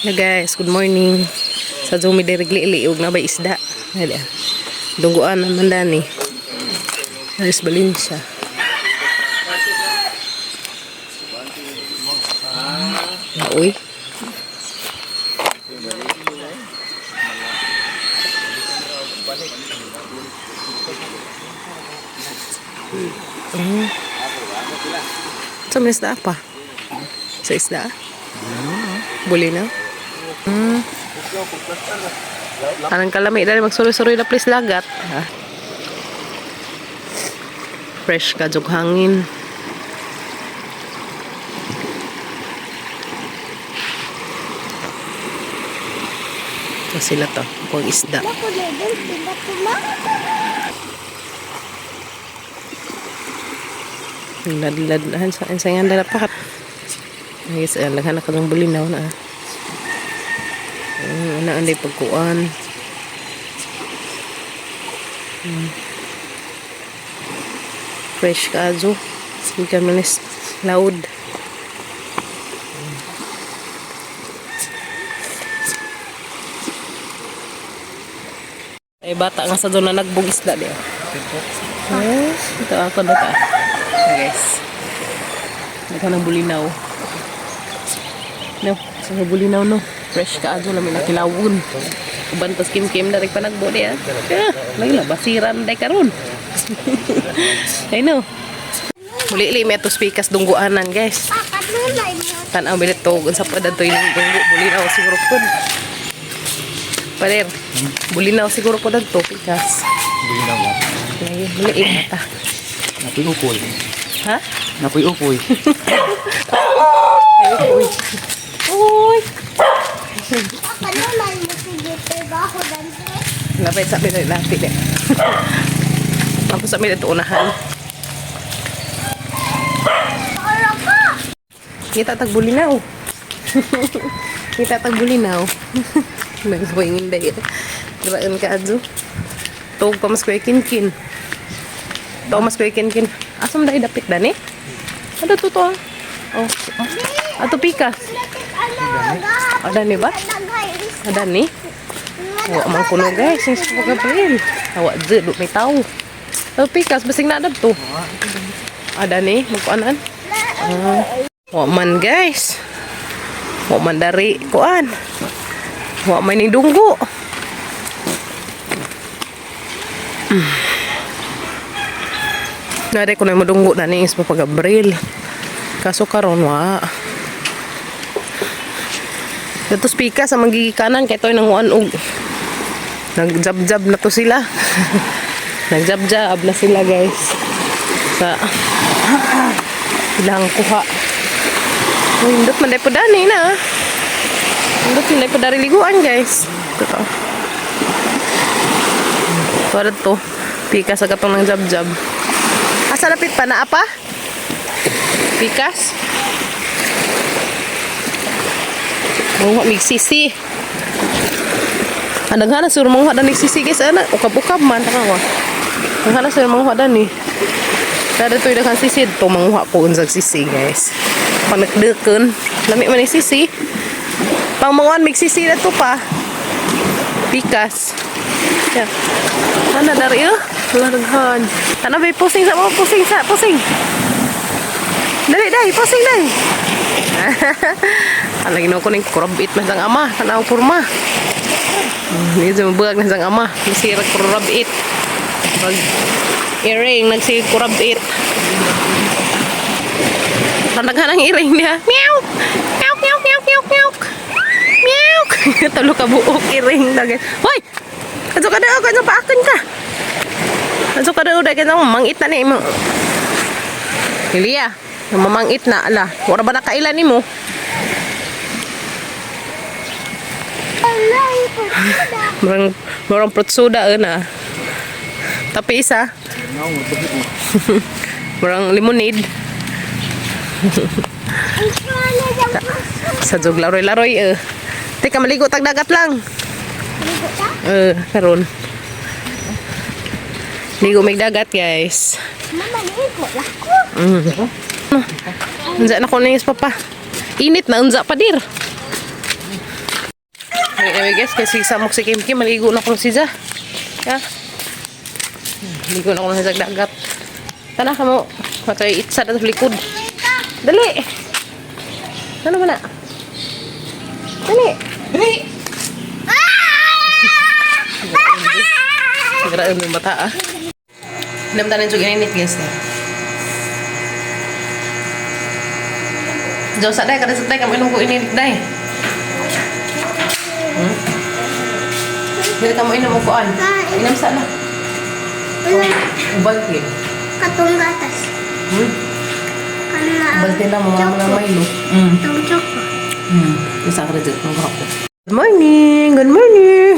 Hello guys, good morning. Sa Zumi dirigli ug na bay isda. Hali. Dungguan naman dani. Aris Valencia. Uy. Sa may isda pa? Sa isda? Buli na? Anang kalami dali magsuroy-suroy na please lagat. Ha? Fresh ka jug hangin. Ito sila to, kuwang isda. Ladlad sa nga dala pa. Guys, laghan na ka ng bulinaw na. Ana anday pagkuan. Fresh ka azo. Hindi ka manis loud. Ay bata nga sa doon na nagbog isda diya. Yes, ito ako na ta. Guys. Naghan ng bulinaw. No, sa bulinaw no. Fresh ka azo lamin na kilawon. Uban tas kim-kim na rin panagbo diya. Ah, lagi la basiran day karon. Ay no. Muli li may pikas dungguanan guys. Tan-aw bilit to unsa pa dadto yung dunggo bulinaw siguro pud. Pader. Bulinaw siguro po dadto pikas. Bulinaw mo. Lagi muli mata. Napoy ukoy. Ha? Napoy ukoy. Ay, uy. Uy. Lapit sa amin lapit eh. Tapos sa amin ito unahan. Kita tag bulinaw. Kita tag bulinaw. Nagbuingin dahil. Diraan ka adyo. Tuog pa mas kuya kinkin. Tuog mas kuya kinkin. Asam dahil dapit dani? Ano to to ah? Oh. Ato pikas. Ada ni ba? Ada ni? Wa man kuno guys, yung sa Gabriel. Awa dyan, do may tao. Oh, pikas, basing na to. Ada ni, magkuanan. Ah. Wa man guys. Wa man dari kuan. Wa man ni dunggo. Nari ko na madunggo na ni is Papa Gabriel. Kaso karon wa. Dato pika sa magigikanan kay toy nanguan og nagjab-jab na to sila. Nagjab-jab na sila guys. Sa ilang kuha. Uy, indot man po dani na. Indot man po dari liguan guys. Ito to. Para to. Pika sa katong ng jab-jab. Asa lapit pa na apa? Pikas? Manguha mig sisi. Ang daghan na siguro manguha dani sisi guys ana ukab-ukab man tanawa. Daghan na siguro manguha dani. Dada to'y daghan sisi to manguha ko unsag sisi guys. Panagdeken lami man ni sisi. Pang manguhan mig sisi na to pa. Pikas. Ya. Ana dari eh. Wala daghan. Tanaw bay pusing sa mo pusing sa pusing. Dali dai pusing dai. Alagin ko ning kurabit man sang ama, tanaw kurma. Hindi sa mabuag na sang ama, nasira kurabit. Pag earring nagsige kurabit. Tandaghan ang earring niya. Meow! Meow, meow, meow, meow, meow. Meow! Tulo ka buok earring dagay. Hoy! Adto ka daw, kadto paakin ka. Adto ka daw dagay mangit na ni imo. Lilia, mamangit na ala. Wala ba nakailan nimo? Murang murang protsuda na. Tapi isa, murang lemonade. Sa jog laroy-laroy eh. Teka maligo tag dagat lang. Eh, karon. Ligo mig dagat, guys. Unsa na ko ni papa. Init na unsa pa dir. Dali na mi, guys, kasi samok si Kim Kim, maligo na ko si Ja. Ha? Maligo na ko na sa dagat. Tana ka mo. Matay itsa na sa likod. Dali! Ano man na? Dali! Dali! Grabe yung bata ah. Namtanan siya ganinit, guys, eh. Diyo sa day, kada sa day, kami inom ko ininit day. Dili ka mo inom og kuan. Inom sa na. Ubalti. Katong gatas. Kana. Ubalti na mga mga Milo. Katong choco. Isa ka dito ng ako. Good morning! Good morning!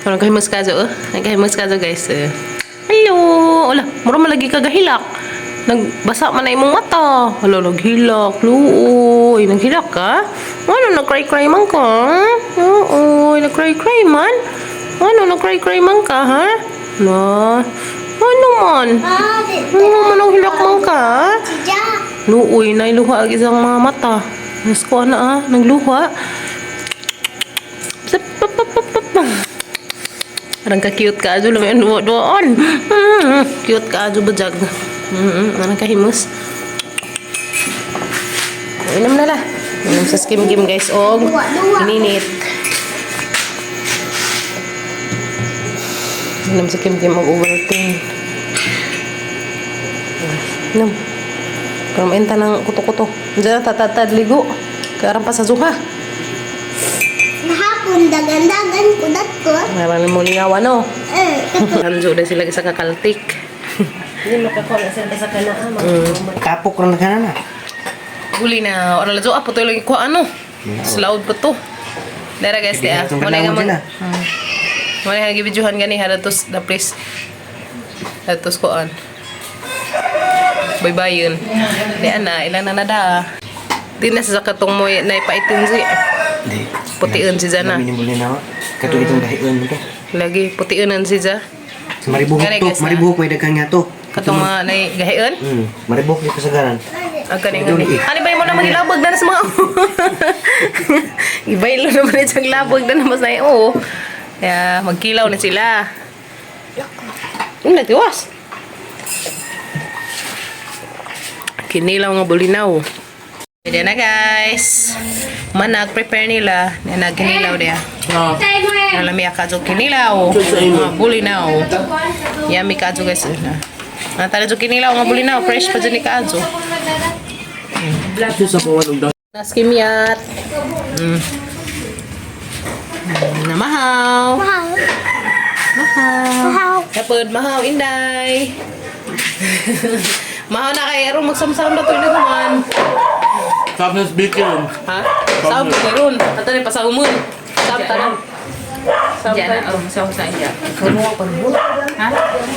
Parang kahimas ka oh. Nagkahimas ka guys. Eh. Hello! Wala, mura malagi ka gahilak. Nagbasa man na imong mata. Hala, naghilak. Luoy, naghilak ka? Ano, nag-cry-cry man ka? Oo, nag-cry-cry man? Ano, nag-cry-cry man ka, ha? Na, ano man? Ah, di. Ano man ang hilak man ka? Si Ja. Luoy, nailuha ang isang mga mata. Mas ko na ah, nagluha. Sap, pap, pap, pap, pap. Parang ka-cute ka, Ajo. Lami ang duwa-duwaan. Cute ka, Ajo, bajag. Anong kahimus? Inom na la. Inom sa skim game, guys. Og, Duwa-duwa. ininit. Inom sa kim game og Ovaltine. Inom. Pero mainta ng kuto-kuto. Diyan na tatatad ligo. Karan pa sa zuha. Nahapon dagan-dagan kudat ko. Marami mo lingawan, no? Eh, Hanjo na sila sa kakaltik. Hindi makakuha na sila sa kanaa. Kapok ron ka na na. Guli na. Ora la zuha, putoy lagi ko ano. Slaud pa to. Dara guys, Sige, diya. itong Muna nga kanawon mag... sila. Muna nga gibidyohan gani ha datos the place. Datos koan. Bye-bye yun. Di ana, ilan na nada. Di na sa katong mo na ipaitin si. Di. Putian si Jana. Minimum na. Kato itong dahian mo to. Lagi putiunan si Ja. Sa Maribuhok Gani, to. guys, ah. Maribuhok may daghan nga to. Katong mga naigahian. Maribuhok di kasagaran. Ang kaning Idol, eh. Ano ba yung mo na magilabag na sa mga Ibaylo naman isang labag na naman sa oo. Kaya magkilaw na sila. Nagtiwas. Kinilaw nga bulinaw. Pwede na, guys. Manag prepare nila. Nanag kinilaw diya. Nalami ka kinilaw. Mga bulinaw. Yummy ka guys. Natala jo kinilaw nga bulinaw. Fresh pa dyan ni kaadyo. Naskimyat. Namahaw. Mahal. Mahaw. Mahal. Kapod, mahaw, inday. Mahaw na kay aron magsamsam na to inaguman. Softness bacon. Ha? Sab karon. Ato ni pasahumon. Sab tanan. Sab Diyan na. tanan. Oh, sa iya. Ha?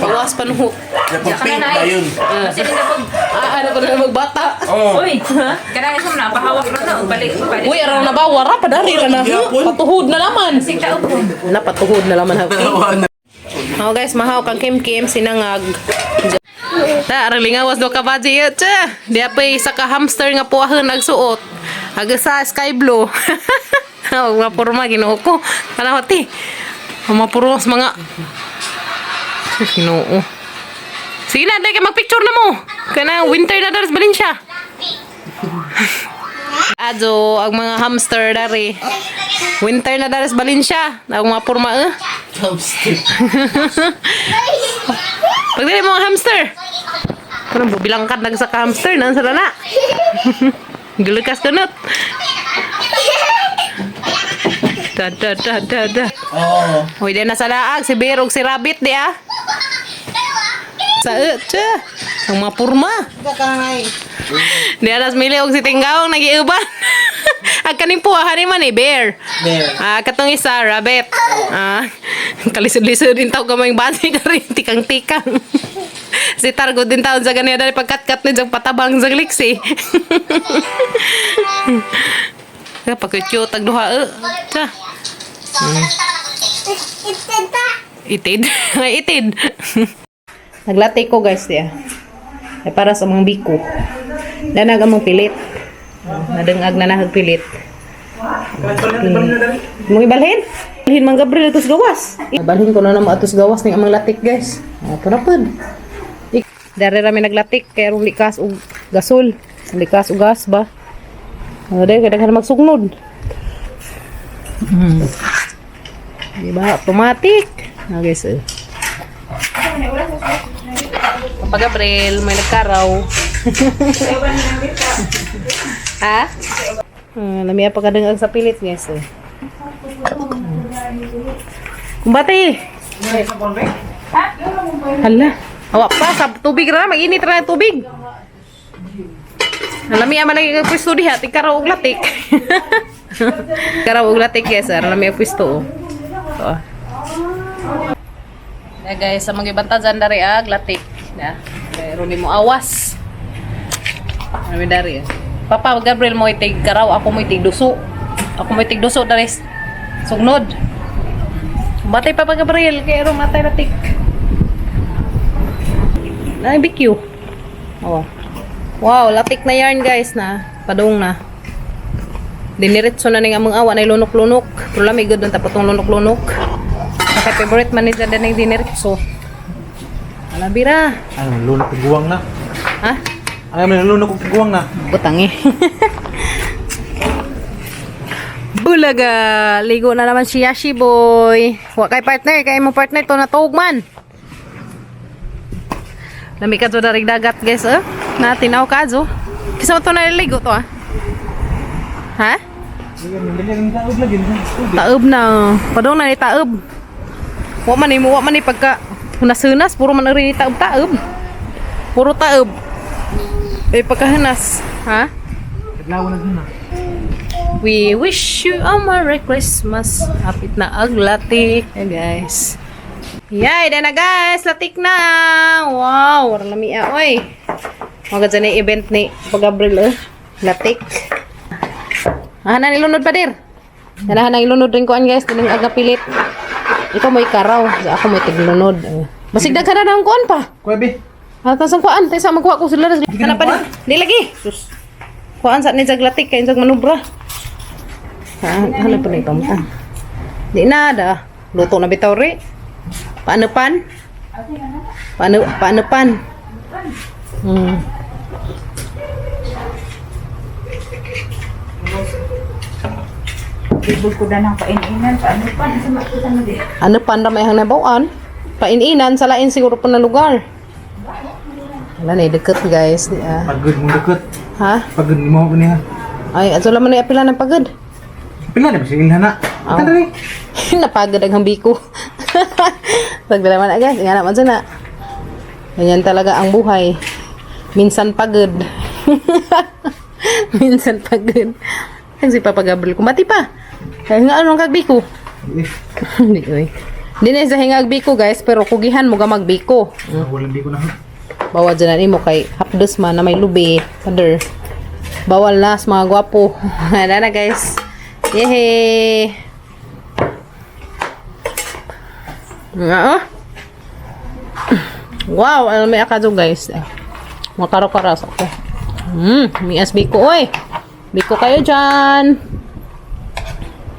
Pawas panuhok. Kapag pink ba yun? Kasi hindi na pag... Ah, ano pa na magbata. Oo. Uy! Kanang isang na, pahawak na na. Balik, balik. Uy, araw na ba? Wara pa dari ra na. Gyapon. Patuhod na laman. Sing tao po. Napatuhod na laman ha. Dalawa na. Oh guys, mahaw kang Kim Kim sinangag. Ta arang lingawas do ka baji cha. Di pa isa ka hamster nga puahon nagsuot. Aga sa sky blue. Oh, mapurma Ginoo ko. Kana ti. Mapurma sa mga Sus, Ginoo. Sige na, dai kay magpicture na mo. Kana winter na daras balin siya. Ajo, ang mga hamster dari. Winter na daras balin siya. Ang mga purma eh. Hamster. Pagdali mo ang hamster. Parang bubilangkat nag sa hamster nang sala na. Gulukas kunot. Da da da da da. Oo. Uy, di na sa laag si Bear ug si Rabbit di ah. Sa tsa. Ang mga purma. Di alas mili og si Tinggawang nagiuban. Ang kaning puha ni man eh, bear. Bear. Ah, katong isa, rabbit. Ah, kalisod-lisod din tao kamay basi ka rin, tikang-tikang. Si Targo din taon sa ganyan dahil pagkat-kat ni Jang patabang sa liksi. Kaya pagka-cute, ang duha. Eh. Tsa, Itita. itid. Ay, itid. Naglate ko guys diya. Ay para sa mga biko. Danag among pilit. Nadengag na nahag pilit. Mong ibalhin? Balhin Mang Gabriel atos gawas. Balhin ko na naman atos gawas ning amang latik, guys. Ato na pud. Dari rami naglatik kay rong likas og gasol. Likas og gas ba. Ano dahil kay daghan magsugnod. Di ba? Automatic. Ah, guys. Eh. Papa Gabriel, may nagkaraw. Ha? Lamiya pa kadang sa pilit, guys. Eh. Kumbati! Hala. Awa pa, sa tubig ra, mag-init ra ang tubig. Lamiya man lagi kag pwesto diha, tigkaraw og latik. Karaw og latik, guys. Ah. Lamiya pwesto. Oh. So, ah. Na guys, sa mga ibang dyan dari ag latik. Na, pero ni mo awas. Ano dari ah. Papa Gabriel mo itig karaw, ako mo itig duso. Ako mo itig duso dari sugnod. Batay Papa Gabriel, kay ro matay latik. Na BQ. Oh. Wow, latik na yarn guys na. Padung na. Diniretso na ning among awa na lunok-lunok. Pero lami gud ang tapatong lunok-lunok. Kaya favorite man ni dyan ning diniretso. Ala bira. Ano, lunok kong guwang na. Ha? Ano, may lunok kong guwang na. Butang eh. Bulaga! Ligo na naman si Yashi boy. Wa kay partner, kay mo partner to natuog man. Lami ka to darig dagat guys eh. Na tinaw ka zo. Kisa mo to naliligo to ah. Ha? Taob na. Padong na ni taob. Wa man ni wa man ni pagka hunas-hunas puro man rin ni taob-taob. Puro taob. Eh pagkahunas, ha? We wish you a Merry Christmas. Hapit na ang latik. Hey guys. Yay, na guys. Latik na. Wow, wala lami ah, oy. Maganda na yung event ni Pag-Gabriel eh. Latik. Ah, na nilunod pa dir. Nanahan ang ilunod rin kuan guys, dining aga pilit. Ikaw mo'y karaw, ako mo'y tiglunod. Eh. Basig daghan na ang kuan pa. Kuya, be. Ah, tas ang kuan, tayo sa magkuha ko sila. Kana pa di. Di lagi. Sus. Kuan sa ni jaglatik kay jag manubra. Ha, hanap pa na ipamutang. Di na da. Luto na bitaw ri. Paano pan? Paano paano pan? Ibig ko na ng paininan. Paano pa? Sa makita mo di. Ano pan ra may hang nabawan? Paininan sa lain siguro po na lugar. Wala na deket guys. Di, ah. Pagod mong dukot. Ha? Pagod mo ko niya. Ay, ato laman na apila ng pagod. Pila na ba siya ilhana? Aw. Tara rin. Napagod ang hambiko. Pagdala na guys, nga naman na. Ganyan talaga ang buhay. Minsan pagod. Minsan pagod. Ang si Papa Gabriel, kumati pa. Kaya nga anong kagbiko? Hindi, oy. Hindi na sa hingag biko guys, pero kugihan mo ga magbiko. Walang di ko na. Bawal dyan na mo kay hapdos man na may lubi. Father. Bawal na sa mga gwapo. Wala na guys. Yehey! Nga ah. Wow, ano may akado guys. Mga karo-karas ako. Mias biko oy. Biko kayo dyan.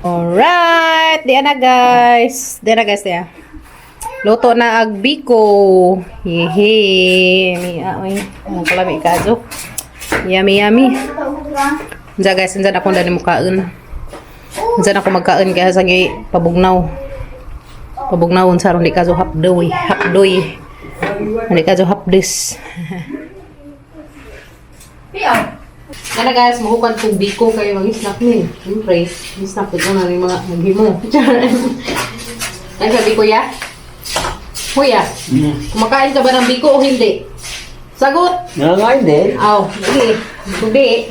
Alright, diyan na guys. Diyan na guys, diyan. Luto na ag biko. Hehe. Mia, oy. Ang kalami kajo. Yummy, yummy. Diyan guys, diyan ako dani mukaon. Diyan ako magkaon kaya sa gi pabugnaw. Pabugnawon sa ron di kajo hapdoy, hapdoy. Di kajo hapdis. Yan na guys, mahukan kong biko kayo mag-snack ni. Siyempre, snack ko na rin mga maghimo. Ano sabi kuya? Kuya, kumakain ka ba ng biko o hindi? Sagot! Nangangain din. Aw, sige. Hindi.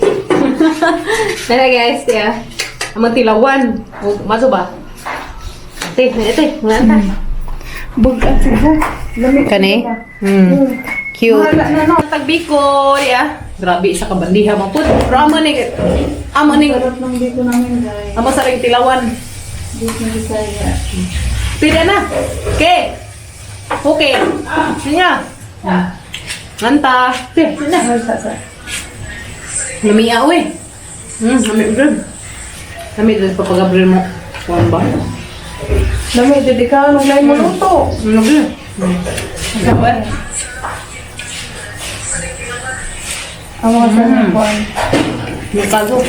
Tara guys, yeah. Ang tilawan. O, maso ba? Ate, ate, mga ata. Bugat siya. Lamig. Kani? Cute. Tagbiko, yeah. Grabe sa kabandiha mo pud. Pero amo ni amo ni Sarap ng biko namin guys. amo sa ring tilawan. Biko Bisaya. Pila na. Okay. Okay. Sige. Nganta. Te, na. Lumia, uy. Lami good. Nami din pa Gabriel mo. Kuan ba? Dami, dili ka. Anong lain mo luto? Ano ba? Ang mga sanukuan. May kago.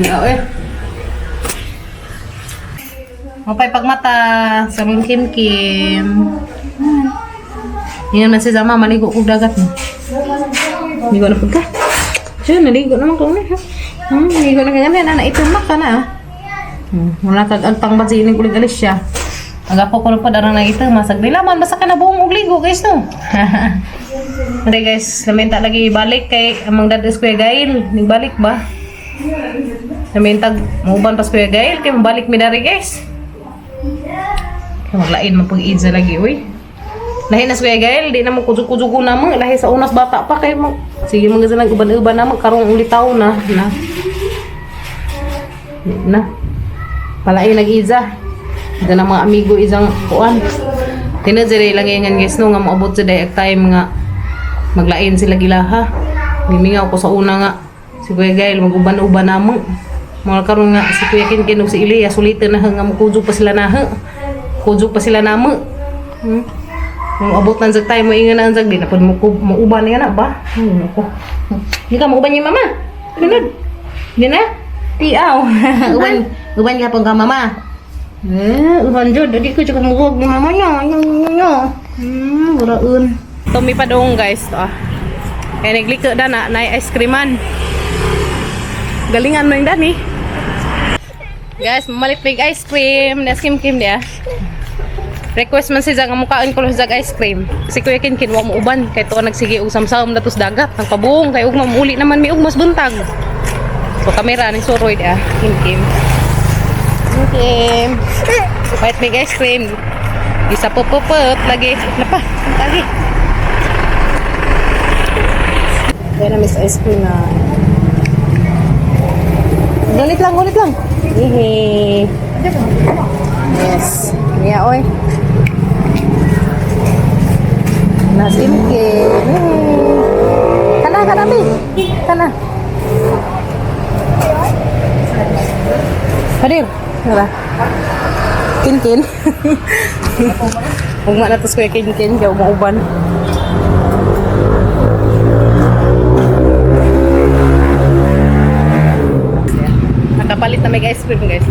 Yeah, eh. Mapay pagmata sa mong Kim Kim. Yan man si Zama, maligo kog dagat mo. Ligo na pud ka. Siya, naligo naman ko na. Ligo na ka na, na itumak ka na. Ah. Wala kag agtang ba sining uling alis siya. Ang ako ko pa darang nagita masag nila man basta ka na buong og ligo guys no. Hindi guys, lamenta lagi balik kay amang dad is Kuya Gail. Nagbalik ba? Lamentag muuban pa si Kuya Gail kay mabalik mi dari guys. Kay maglain man pag sa lagi uy. Lahi na si Kuya Gail, di na mo kujug-kujugo na mo. Lahi sa unas bata pa kay mo. Sige mo nag uban-uban na mo karong ulitaw na na. Di na. Palain nag-iza. Diyan ang mga amigo isang kuan. Tina diri lang ingan guys no nga moabot sa day time nga maglain sila gilaha. Gimingaw ko sa una nga si Kuya Gail maguban-uban na mo. Mga karon nga si Kuya Kinkin ug si Elias sulitan na nga mukudyo pa sila na ha. Kudyo pa sila na mo. Kung abot na sa time mo ingan na ang di na pud mo mauban nga na ba? Ko. Di ka mauban ni mama. Sunod. Di na? Tiaw. Uban, uban ka pong ka mama. Eh, uban jud, di ko jud muwag ni mama niya. Nyo, nyo, nyo. Buraon. Tumi pa dong guys to ah. Kaya nagliko da na, na ice creaman. Galingan mo yung dani. Guys, mamalit mig ice cream. Nas kim kim dia. Request man si Zag, ang mukhaan ko lang si Zag ice cream. Si Kuya Kinkin, wa mo uban. Kay tuwa nagsige og samsam datos dagat. Nagpabuong, kay ugma muli naman mi ugmas buntag. So kamera ni suroy dia, Kim Kim. Kim Kim. White big ice cream. Isa pupuput lagi. Napa, lagi. Kaya na miss ice cream na. Gulit lang, gulit lang. Hihi. Yes. Yeah, oy. Nas Kim. Kana, kana, bi. Kana. Hadir. Wala. Kin-kin. Ugma na to sa Kuya Kin-kin. Kaya umuuban. Nakapalit na may ice cream guys.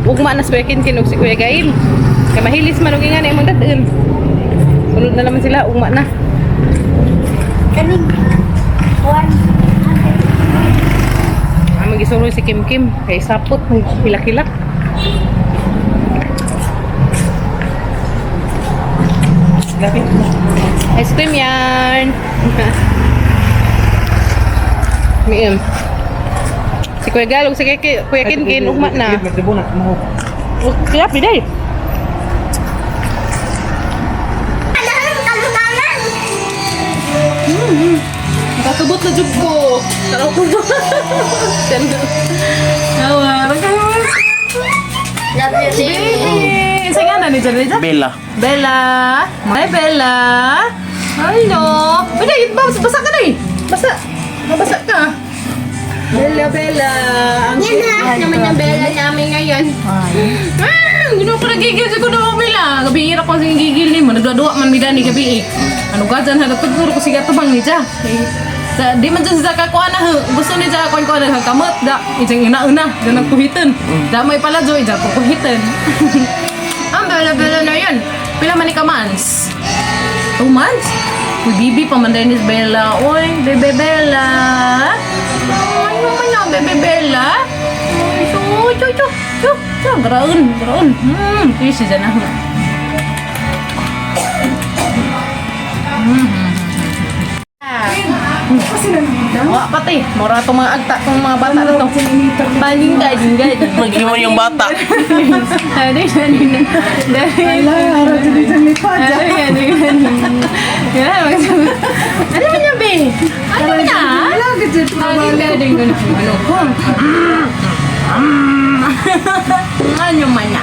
Ugma na sa Kuya Kin-kin ug si Kuya Gail. Kaya mahilis man og nga na imong dadun. Sunod na naman sila, ugma na. Kaning. One. Ang magisuroy si Kim Kim kay sapot hilak-hilak. Ice cream yarn. Miim. Si Kuya Galog, si Kuya Kin Kin, ugma na. Magdibong na mo. Kaya piday. Alam, kalukalan. Nakakabot na jud ko. Taraw ko ba? Awa, nagkakabot. Love you, baby. Baby! Isa nga na ni Janija? Bella. Bella! Hi, Bella! Hello! Bella, basa ka na eh! Basa! Mabasa ka! Bella, Bella! Ang Yan na naman ang Bella namin ngayon. Ah! Gino ko nagigil sa kuno Bella. Gabi ira ko sing gigil nimo. Nagduwa man mi dani gabi eh. Ano ka dyan hagatod puro ko siga tubang ni Ja. Sa di man dyan sa kakuan na gusto ni Ja kuan kuan na kamot da ijang ina una da nagkuhitan. Da may pala jo ija ko kuhitan. Ang Bella Bella na yun. Pila man ni ka months? 2 months? Uy, bibi pa man din is Bella. Uy, bebe Bella. Ano man na, bebe Bella? Uy, chu, chu, chu, chu, chu, graon, graon. Kiss siya na. Wa pati, mura tong mga agta tong mga bata na to. Baling ka, jingga. Mag-iwan yung bata. Ano yun? Ano Ano man yan, be? Ano na? Ano ko? Ano man na?